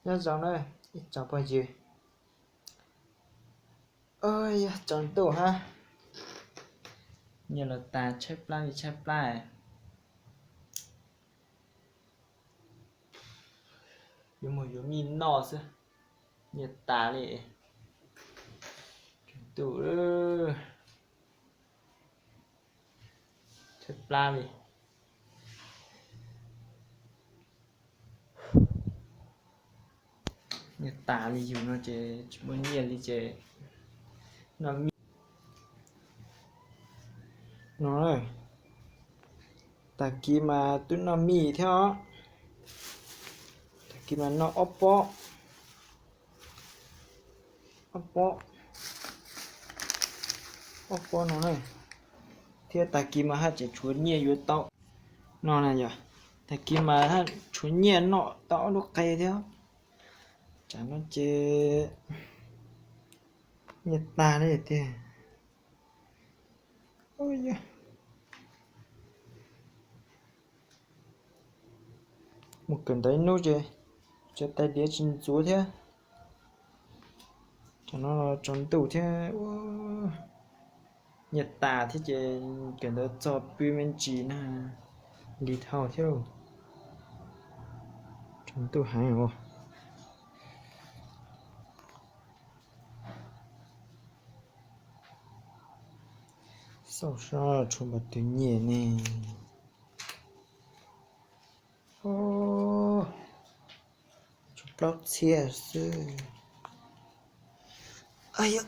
Nyob zoo na ib tsoom phooj ywg. Yog tsaus ntuj hab, nyiaj los tas tshaib plab li tshaib plab. Yuav mus yuav mij noj xwb, nyiaj tas li. Tsaus ntuj, tshaib plab li. Nyiaj tas li yus no ces tsis muaj nyiaj li ces noj mij no. Tag kis mas twb noj mij thiab os. Tag kis mas noj ob pob, ob pob, ob pob no na. Thiab tag kis mas haj tseem tshuav nyiaj yuav tau no na yom. Tag kis mas haj tshuav nyiaj noj tau ob lub qe thiab. Tsam no ces nyiaj tag li tiag. Mus kawm ntawv ib hnub ces cov tais diav tsis ntxuav thiab. Tsam no tsaus ntuj thiab, nyiaj tas thiab ces kawm ntawv txog pw me ntsis na, lis dhau thiab. Tsaus ntuj heev os. Xauj sab tshuav npam twg nyiaj ne. Tshuav plaub txhiab xwb. Yog,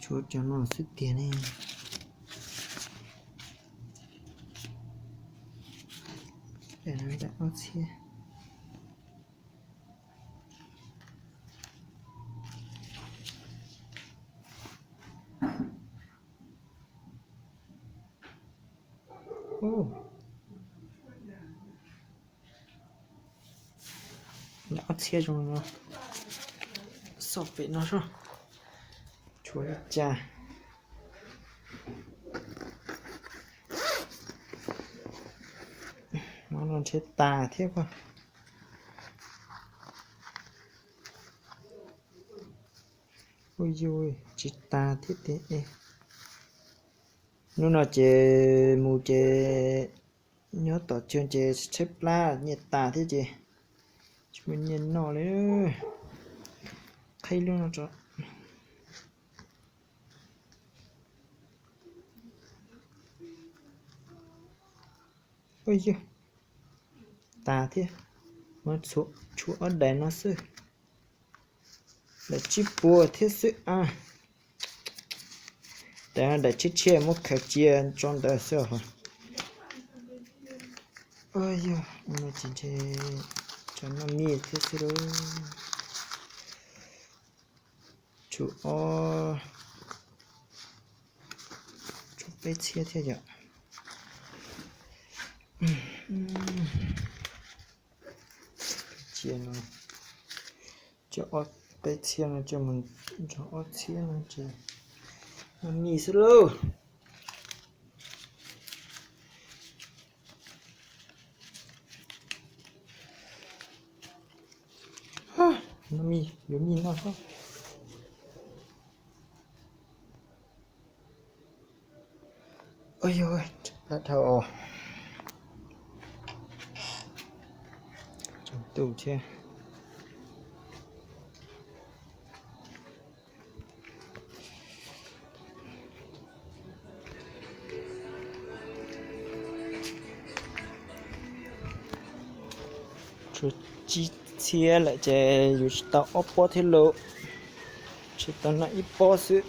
tshuav cov no xwb tiag ne. Ob txhiab. Ob txhiab zoo no, xauj pem no soj, tshuav li cas. No ntshe tas thiab pob. Ua yus tsis tas thiab tiag. Hnub no ces mus ces nyob tom chaw ces tshaib plab nyiaj tas thiab ces tsis muaj nyiaj noj li. Qhib lub no tso. Ua yog tas thiab, tshuav ob daim no xwb. Daim tsib puas thiab xwb a. Daim no daim tshiab tshiab muab khaws cia tso ntawd xwb os. Yog no ces ntshe tso noj mij thiab xwb lauj. Tshuav ob, tshuav peb txhiab thiab yom. Cia no, coj ob peb txhiab no coj mus nrog ob txhiab no ces noj mij xwb lauj. Noj mij, yuav mij noj xwb. Ua yog, plab dhau os. Tsaus ntuj thiab. Tshuav tsib txhiab lawm ces yuav tsis tau ob pob thiab lauj. Tsis tau noj ib pob xwb.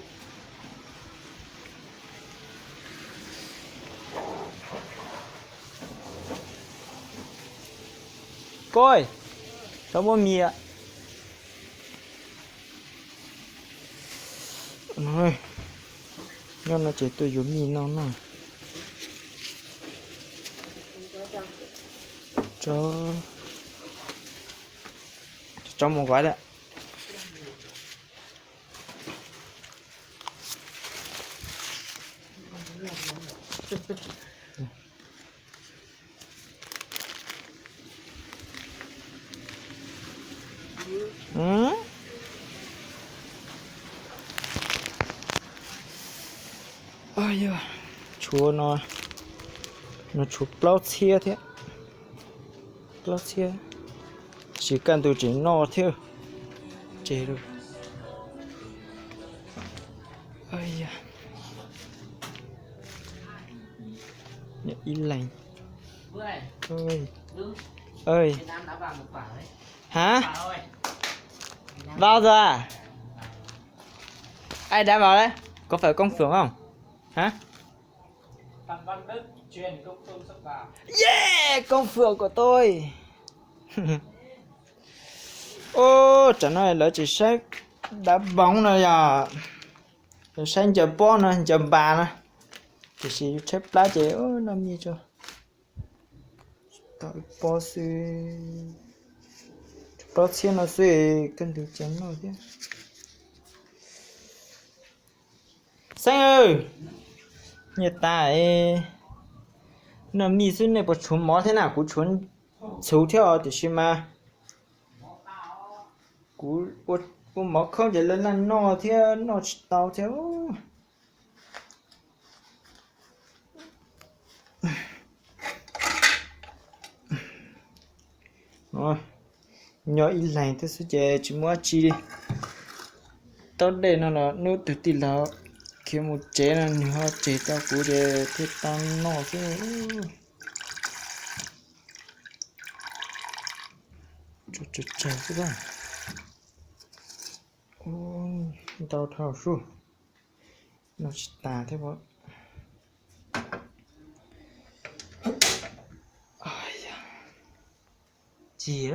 Koj, rov muab mij. Nyob no ces tuaj yuav mij noj no. Tso mus kov lawm. Yog, tshuav no, no tshuav plaub txhiab thiab, plaub txhiab, tab sis kaj ntug tseem noj thiab, tseg lawm. Ib leeg. Hab, bao giờ? Ai đã vào đấy? Có phải công xưởng không? Hả? Yeah, công xưởng của tôi. Ub, tsam no lawv tsis saib đá bóng no yog, lawv saib ncaws pob no, ncaws npas no. Tiam sis tshaib plab ces noj me tso, tau ib pob xwb, plaub txhiab no xwb, kaj ntug tseem noj thiab. Xeeb, nyiaj tas, noj me xwb nej puas tshuav mov thiab na? Kuv tshuav txhuv thiab os, tiam sis mas kuv ua mov khaub ces lawv laj noj thiab noj tsis tau thiab. Nyob ib leeg thiab xwb ces tsis muaj dab tsi li. Taub dej no los hnub twg tij laug khiav mus tsev no nws ho tseg rau kuv ces thiaj tau noj xwb. Tsawg tsawg xwb. Ntau dhau sub, noj tsis tas thiab. Cig,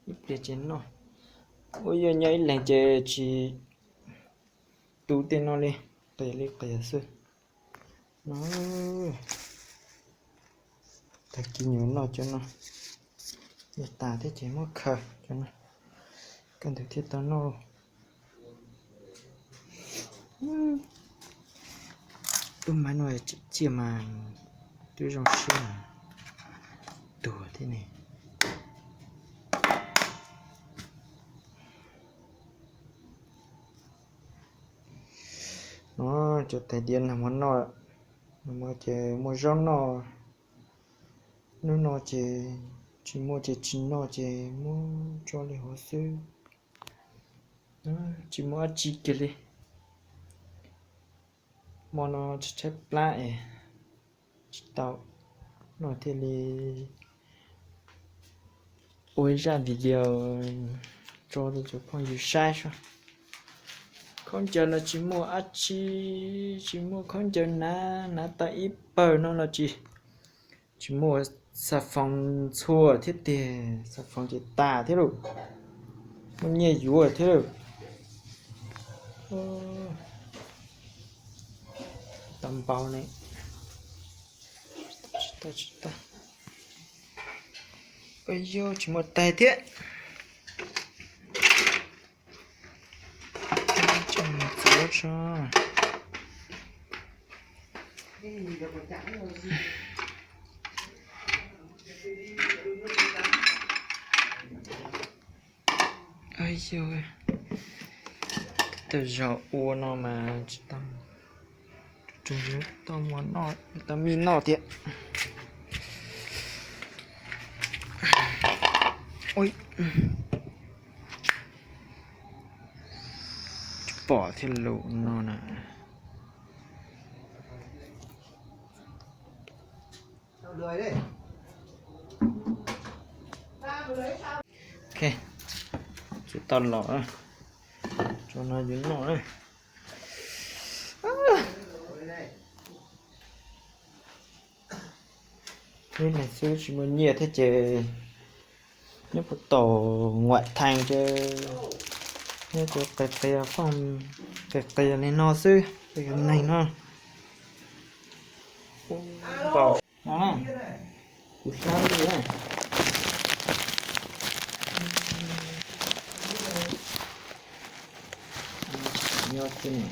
ib pliag tseem noj. Ua yog nyob ib leeg ces tsis tu tej no li, qias li qias xwb no. Tag kis nyuam noj cov no, nyiaj tas thiab ces muab khaws cov no, kaj ntug thiaj tau noj. Tub maiv no tseem ciaj mas twb zoo siab mas tuag thiab ne. No cov tais diav nag hmo noj, nag hmo ces muaj zaub noj, hnub no ces tsis muaj ces tsis noj ces muab tso li hov xwb. Tsis muaj dab tsi kiag li. Hmo no tshaib tshaib plab es tsis tau noj thiaj li ua ib zaj video tso rau cov phooj ywg saib seb. Khaub ncaws los tsis muaj dab tsi, tsis muaj khaub ncaws hnav, hnav tau ib pawg no los tsis, tsis muaj xà phòng txhua thiab tiag, xà phòng ces tas thiab lauj, muaj nyiaj yuav thiab lauj. Tau npau ne. Tsis tau, tsis tau. Ua yog tsis muaj tais thiab. Tso txiav tso. Yog, tej zaum ua no mas tsis tau, tau muaj noj, tau mij noj thiab. Tsis pom thiab lus no na. Ok, tsis tau los, tso no yuav noj na. Ib leeg xwb tsis muaj nyiaj thiab ces nyob puag tom Ngoại Thành ces nyob ces qias qias fooj, qias qias li no xwb, qias neeg no. Npaum no na, kuv hlab li na. Nyob xwb ne.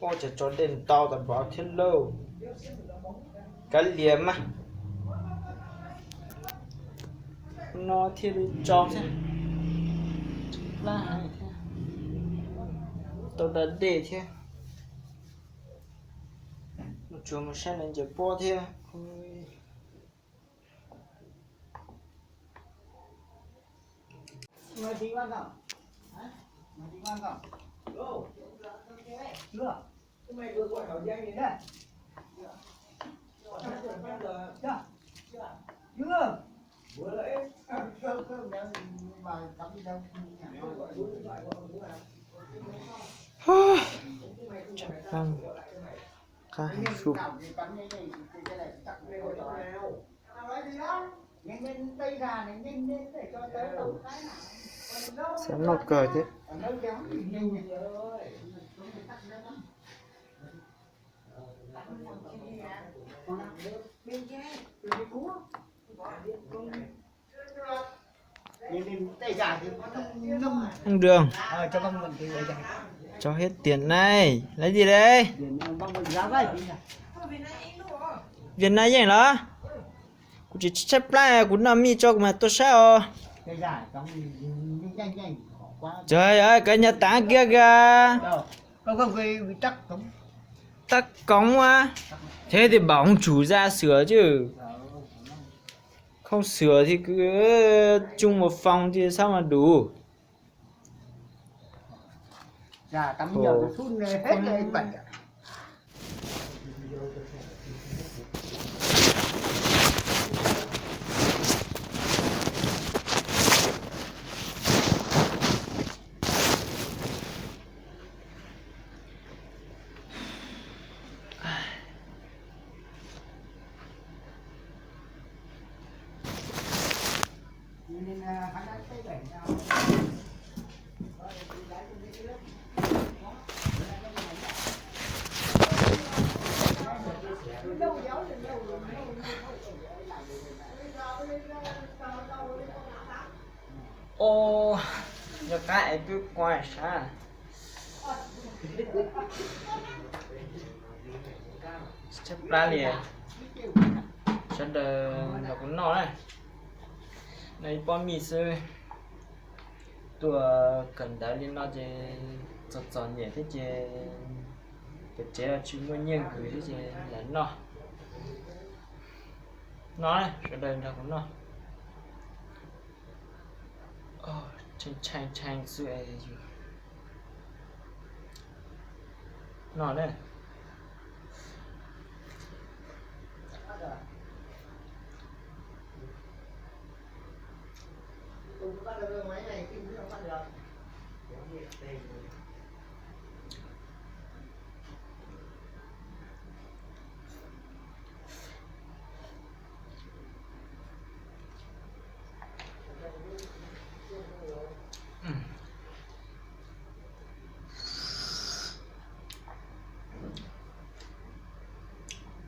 Ua cas tso dej ntau tas npaum thiab lauj. Kav liam mas. No thiaj li tso thiab. Plab heev thiab. Tau da dej thiab. Tsuas mus saib lawv ncaws pob thiab. Qab heev sub. Xav noj kawg thiab. Không được. Cho hết tiền này. Lấy gì đây? Việt Nam yeej los? Kuv tsis tshaib plab, kuv noj mij tso kuv mam tuaj saib os. Trời ơi, cái nhà táng kia kìa. Tắt cống á. Thế thì bảo ông chủ ra sửa chứ. Không sửa thì cứ chung một phòng thì sao mà đủ. Khổ. Ôh, yog qab es twb qua sab. Tshaib plab li. Sawv daws nrog kuv noj na. Noj ib pob mij xwb. Tuaj kawm ntawv li no ces txom txom nyem thiab ces pem tsev los tsis muaj nyiaj nkws thiab ces lam noj. Noj na, sawv daws nrog kuv noj. Tshee tshee tshee xwb es yus noj na.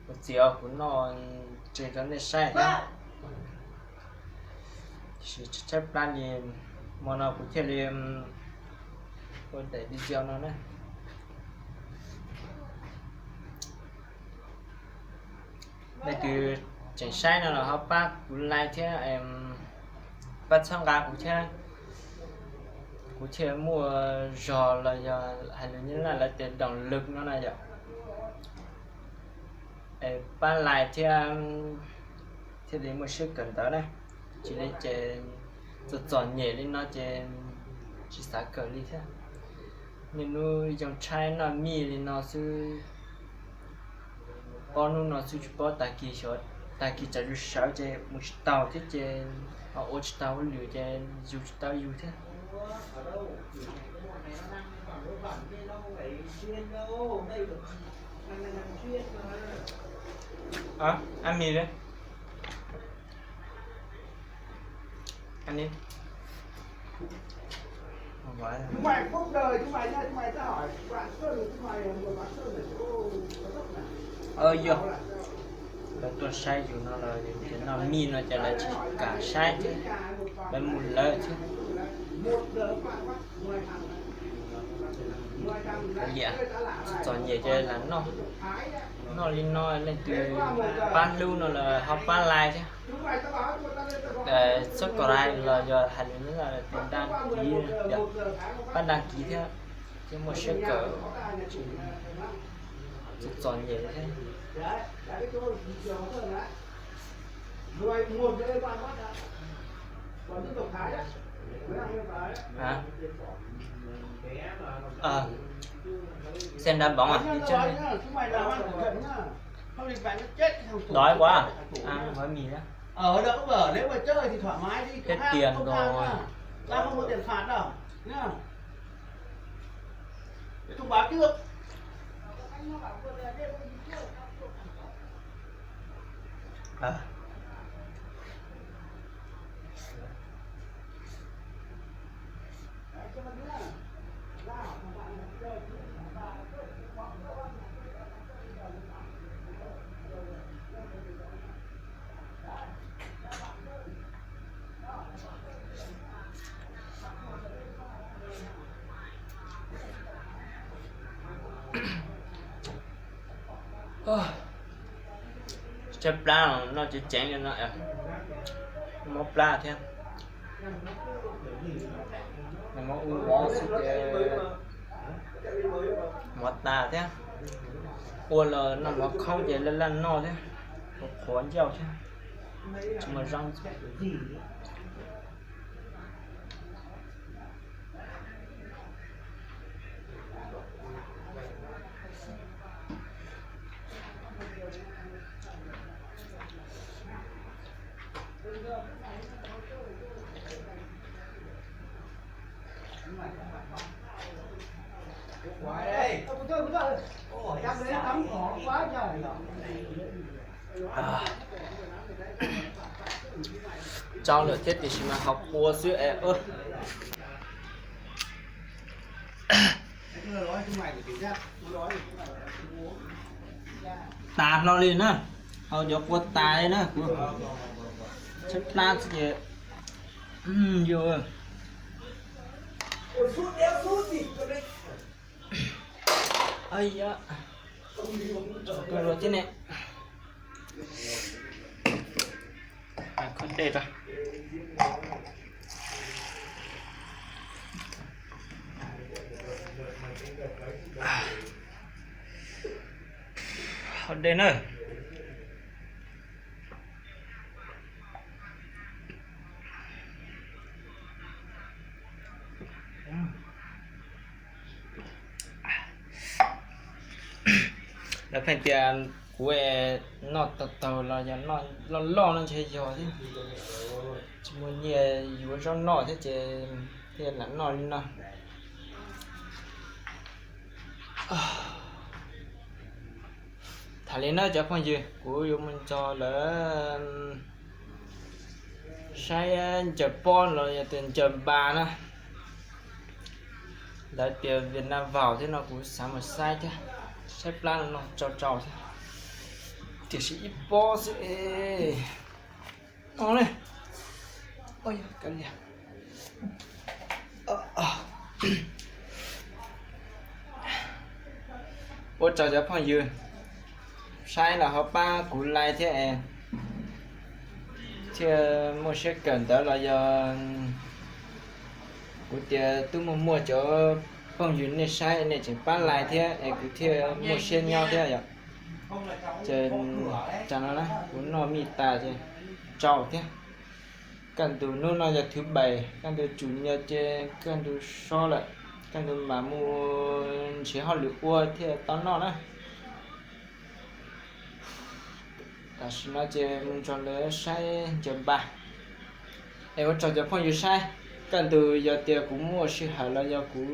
Kuv txiv, kuv noj tsev rau nej saib thiab. Tab sis tshaib plab li, hmo no kuv thiaj li ua daim video no na. Leej twg tseem saib no los ho pab kuv like thiab, pab txhawb nqa kuv thiab. Kuv thiaj muaj zog los yog hais lus Nyab Laj lawv tias động lực no na yom. Es pab like thiab, thiaj li muaj siab kawm ntawv na. Tsis li ces txom txom nyem li no ces tsis xav kawm li thiab. Niaj hnub yoo tshaib noj mij li no xwb. Ob hnub no xwb tsis paub tag kis, tag kis tsam yus sawv ces mus tsis tau thiab ces ho ua tsis tau hauj lwm ces yus tsis tau yus thiab. Ăn mì đi. Ăn đi. Không phải. Ơ yog, lawv tuaj saib yus no los yus noj mij no ces lawv tsis kam saib thiab, lawv mus lawv thiab. Liam, txom nyem ces lam noj. Noj li no leej twg pab hlub no los ho pab like thiab. Subscribe los yog hais lus Nyab Laj tias đăng ký, pab đăng ký thiab, thiab muaj siab kawm. Txom nyem thiab. Xem đá bóng à? Đi chơi. Đói quá. Ăn gói mì nhá. Hết tiền rồi. Tshaib plab, noj tsev ceev li no, mob plab thiab. Noj mov ua mov xwb ces mov tas thiab. Ua los noj mov khoob ces laj laj noj thiab, qhuav qhuav ncauj thiab, tsis muaj zoo. Tsau lawm thiab tiam sis mas ho qua xwb es. Tas hlo li na, hau cov qua tas li na, kuv tshaib plab xwb ces yus. Ua thiab ne. Khob dej rau. Khob dej na. Lawv pheej tias kuv noj taug taug los yog noj loj loj no ntshe yog thiab. Tsis muaj nyiaj yuav zaub noj thiab ces thiaj lam noj li no. Tham li na cov phooj ywg, kuv yuav mus nrog lawv saib ncaws pob los yog tias ncaws npas na. Lawv tias Việt Nam vào thiab no kuv xav mus saib thiab, saib plab no tsau tsau thiab. Tiam sis ib pob xwb es. No ne. Ua tsaug cov phooj ywg saib los ho pab kuv like thiab es thiaj muaj siab kawm ntawv los yog kuv tias twb muaj muaj cov phooj ywg nej saib nej tseem pab like thiab es kuv thiaj muaj siab nyob thiab yom. Ces tsam no na kuv noj mij tas ces tsau thiab. Kaj ntug hnub no yog thứ bảy, kaj ntug chủ nhật ces kaj ntug so lawm, kaj ntug mam mus nrhiav hauj lwm ua thiaj tau noj na. Tam sim no ces mus nrog lawv saib ncaws npas. Es ua tsaug cov phooj ywg saib, kaj ntug yog tias kuv muaj sij hawm los yog kuv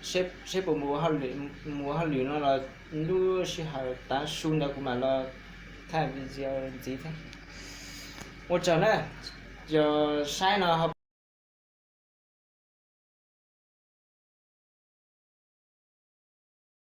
seb puas mus ua hauj lwm no los lub sij hawm tav su ntawd kuv mam los thaij video ntxiv thiab. Ua tsaug na, yog saib no ho